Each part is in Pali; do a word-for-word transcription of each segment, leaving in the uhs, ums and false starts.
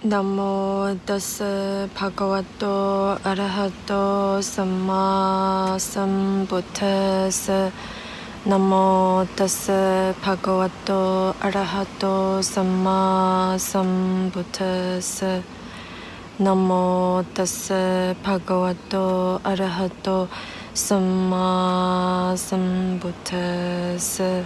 Namo tassa bhagavato arahato sammāsambuddhassa. Namo tassa bhagavato arahato sammāsambuddhassa. Namo tassa bhagavato arahato sammāsambuddhassa.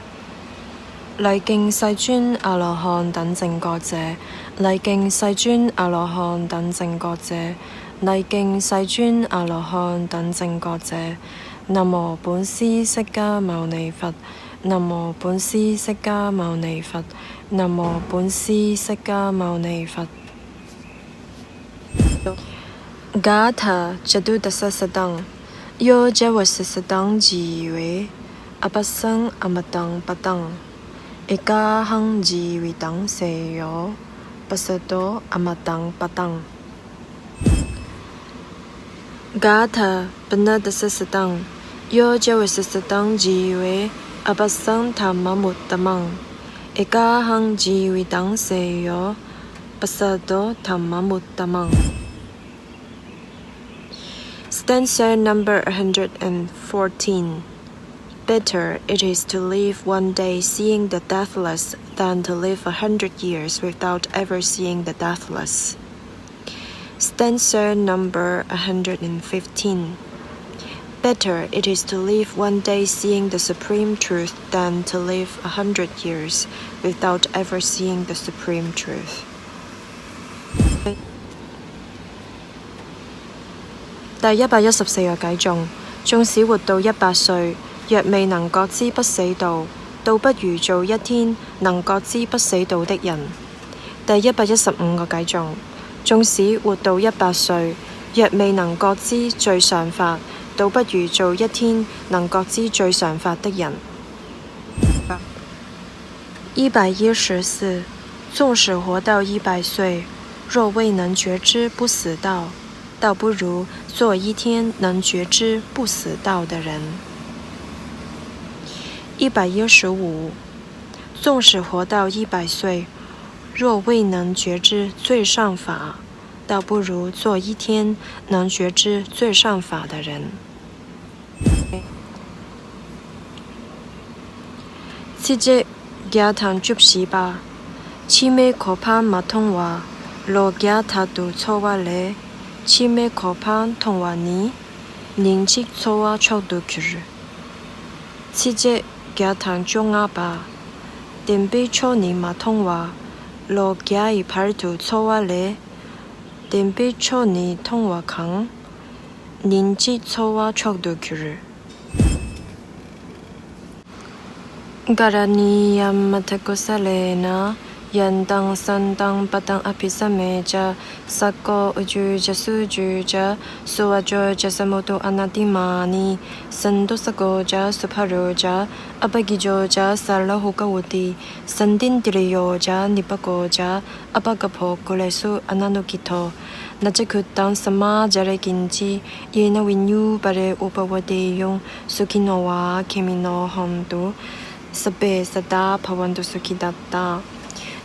禮敬世尊阿羅漢等正覺者，禮敬世尊阿羅漢等正覺者，禮敬世尊阿羅漢等正覺者。南無本師釋迦牟尼佛。南無本師釋迦牟尼佛。南無本師釋迦牟尼佛。 Gātha catuddasasataṃ. Yo ceva satasataṃ jīve, apāsaṃ amataṃ padaṃ. Ekāhaṃ jīvitaṃ seyyo, passato amataṃ padaṃ. Gātha paṇṇadasasataṃ. Yo ceva satasataṃ jīve, apāsaṃ dhammamuttamaṃ. Ekāhaṃ jīvitaṃ seyyo, passato dhammamuttamaṃ. Stanza number one hundred and fourteen. Better it is to live one day seeing the deathless than to live a hundred years without ever seeing the deathless. Stanza number one hundred and fifteen. Better it is to live one day seeing the supreme truth than to live a hundred years without ever seeing the supreme truth. 第一百一十四個偈頌。縱使活到一百歲，若未能覺知不死道，倒不如做一天能覺知不死道的人。第一百一十五個偈頌。縱使活到一百歲，若未能覺知最上法，倒不如做一天能覺知最上法的人。 一百一十四。纵使活到一百岁，若未能觉知不死道，倒不如做一天能觉知不死道的人。一百一十五。纵使活到一百岁，若未能觉知最上法，倒不如做一天能觉知最上法的人。 七节偈頌十四ပါ。Chime kho pha ma thong wa, lo gya tha tu tso wa le. Chime kho pha thong wa ni, ning chik tso wa chok du kyur. 七节偈頌十五ပါ。Tempe cho ni ma thong wa, lo gya i phar tu tso wa le. Tempe cho ni thong wa khang, ning chik tso wa chok du kyur. Karaṇīyam atthakusalena, yantaṃ santaṃ padaṃ abhisamecca, sakko ujū ca sūjū ca, suvaco cassa mudu anatimānī, santussako ca subharo ca, appakicco ca sallahukavutti, santindriyo ca nipako ca, appagabbho kulesu ananugiddho. Na ca khuddaṃ samācare kiñci, yena viññū pare upavadeyyuṃ. Sukhino vā khemino hontu, sabbe sattā bhavantu sukhitattā.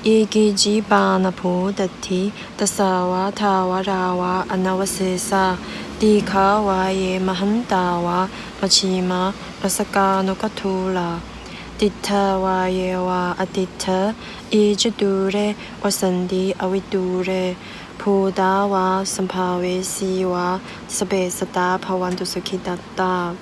Ye keci pāṇabhūtatthi, tasā vā thāvarā vā anavasesā, dīghā vā ye mahantā vā, majjhimā rassakānugahulā, diṭṭhā vā ye vā adiṭṭhā, ye ca dūre vasanti avidūre, bhūtā vā sambhavesī vā, sabbe sattā bhavantu sukhitattā.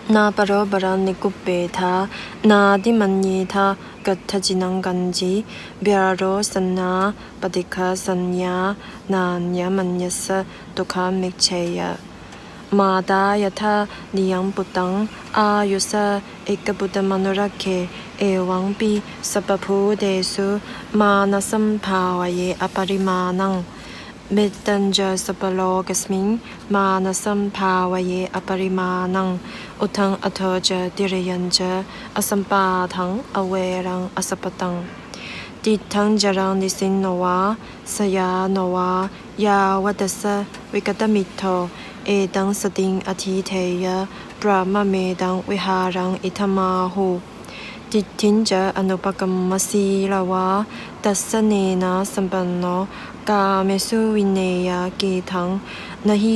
Nāparo paraṃ nikubbetha, nātimaññetha katthaci naṃ kañci, byārosanā paṭighasaññā, nāññamaññassa dukkhamiccheyya. Mātā yathā niyaṃ puttaṃ, āyusā ekaputtamanurakkhe, evampi sabbabhūtesu, mānasambhāvaye aparimāṇaṃ. Mettañca sabbalokasmiṃ, mānasambhāvaye aparimāṇaṃ, uddhaṃ adho ca tiriyañca, asambādhaṃ averaṃ asapattaṃ. Tiṭṭhaṃ caraṃ nisinno vā, sayāno vā yāvatassa vigatamiddho, etaṃ satiṃ adhiṭṭheyya, brahmametaṃ vihāraṃ idhamāhu. diṭṭhiñca anupagamma sīlavā dassanena sampanno kāmesu vineyya gedhaṃ na hi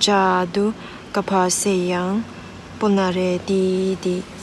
jātu gabbhaseyyaṃ punaretīti.